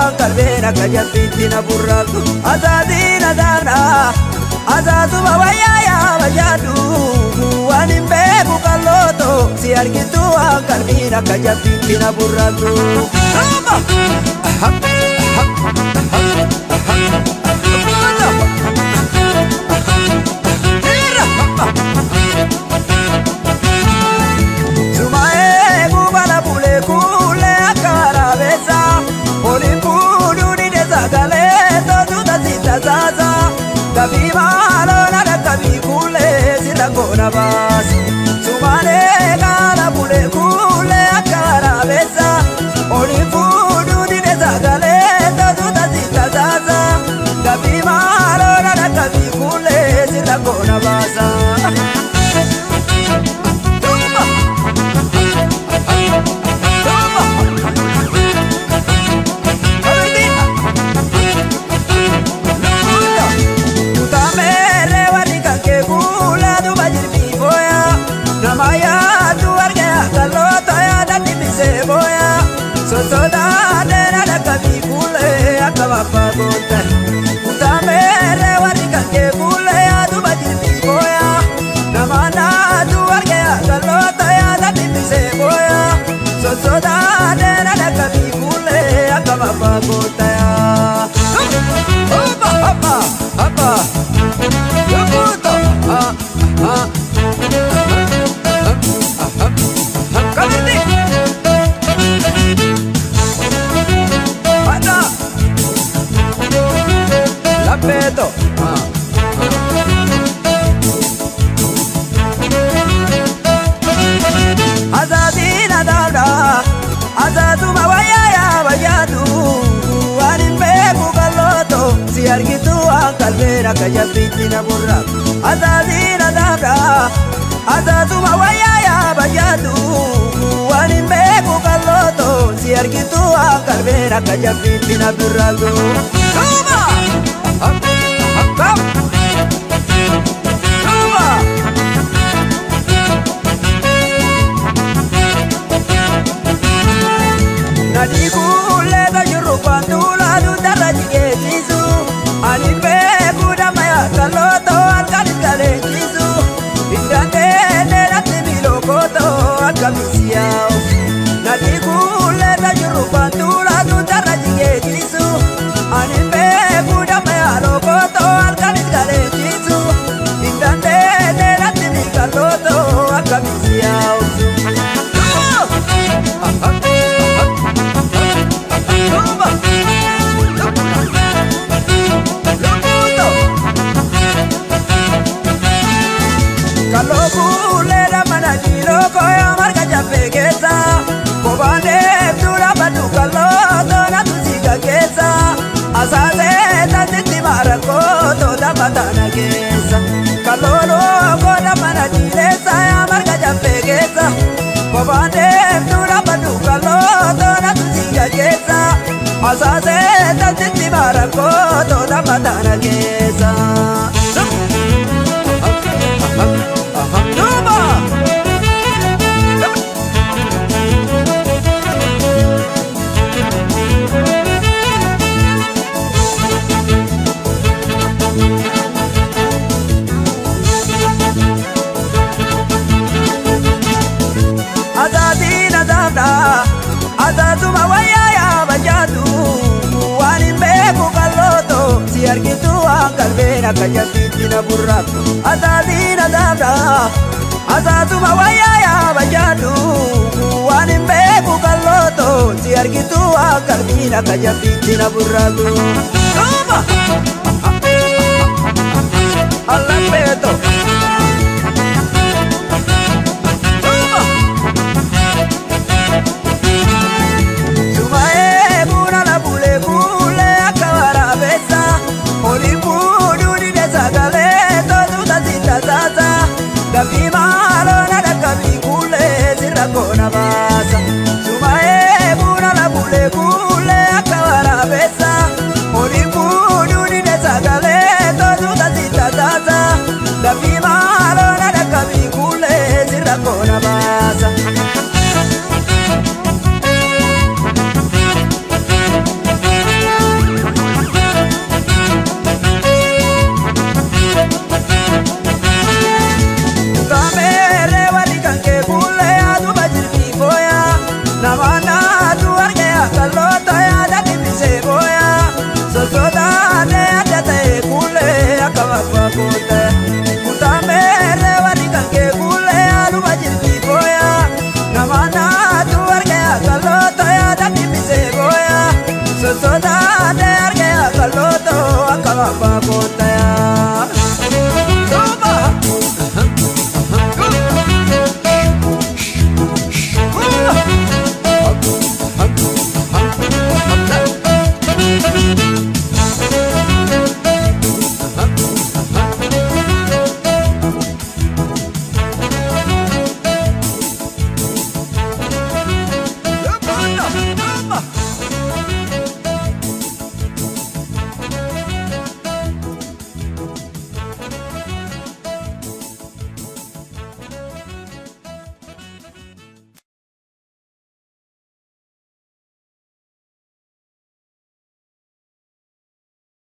waan qalbeen akka jabbiitti na burraaqxu. Asaatiin asaana asaasuma wayyaa yaa bashaadhu waan hin beeku qal'ooto si argitu waan qalbiin akka jabbiitti na burraaqxu. Sumane kala bule kule akara besa oli fudu di desagale todu tazita zaza gabi malo na gabi kule siragona basa. Tuma Tuma Utamere warika ke kula du bajirbi boya namaya tu arga kalota ya dati bise boya sosoda dera kabi kule akaba pagote utamere warika ke kule du bajirbi boya namana tu arga kalota ya dati bise boya sosoda dera kabi kule akaba pagote. Opa opa opa Yokuto ah ah Kabirdi Ada Lapeto ah Azadina dada Azaduma waya ya bayadu waan hin beeku qal'ooto si argitu waan qalbeen akka jabbiitti na burraaqxu. Asaatiin asaadha asaasuma wayyaa yaa bashaadhu waan hin beeku qal'ooto si argitu waan qalbeen akka jabbiitti na burraaqxu. Tuuma! Tuuma! Nadi kuule tajuru kwantula dudara jikechisu ani beeku damaya kalooto halkanis galechisu indandeenye natti milokoto akkamisiyaa'u. Nadi kuule tajuru kwantula dudara jikechisu ani beeku damaya lokoto halkanis galechisu indandeenye natti mikalooto akkamisiyaa'u. Tuma! Lukuto! Kalokule damana jiloko ya marga jafegesa Kobande tura badu kaloto na tuziga kesa Asase tantiti marakoto damatana kesa Kalolo damana jilesa ya marga jafegesa Kobande tura badu kaloto na tuziga kesa Asase tantiti marakoto damatana kesa. Tuma! Asaatiin asaadha asaasuma wayyaa yaa bashaadhu waan hin beeku qal'ooto si argitu waan qalbeen akka jabbiitti na burraaqxu. Asaatiin asaadha asaasuma wayyaa yaa bashaadhu waan hin beeku qal'ooto si argitu waan qalbiin akka jabbiitti na burraaqxu. Tuuma! Allambeeto! Tuuma! Sumae buna la bule kule akawara besa oli budu di desagale todu tazita zaza gabi malo na gabi kule siragona basa Sumae buna la bule kule akawara besa oli budu di desagale todu tazita zaza gabi Sossodaadhe argee kallootoo akka abbaa kootayaa.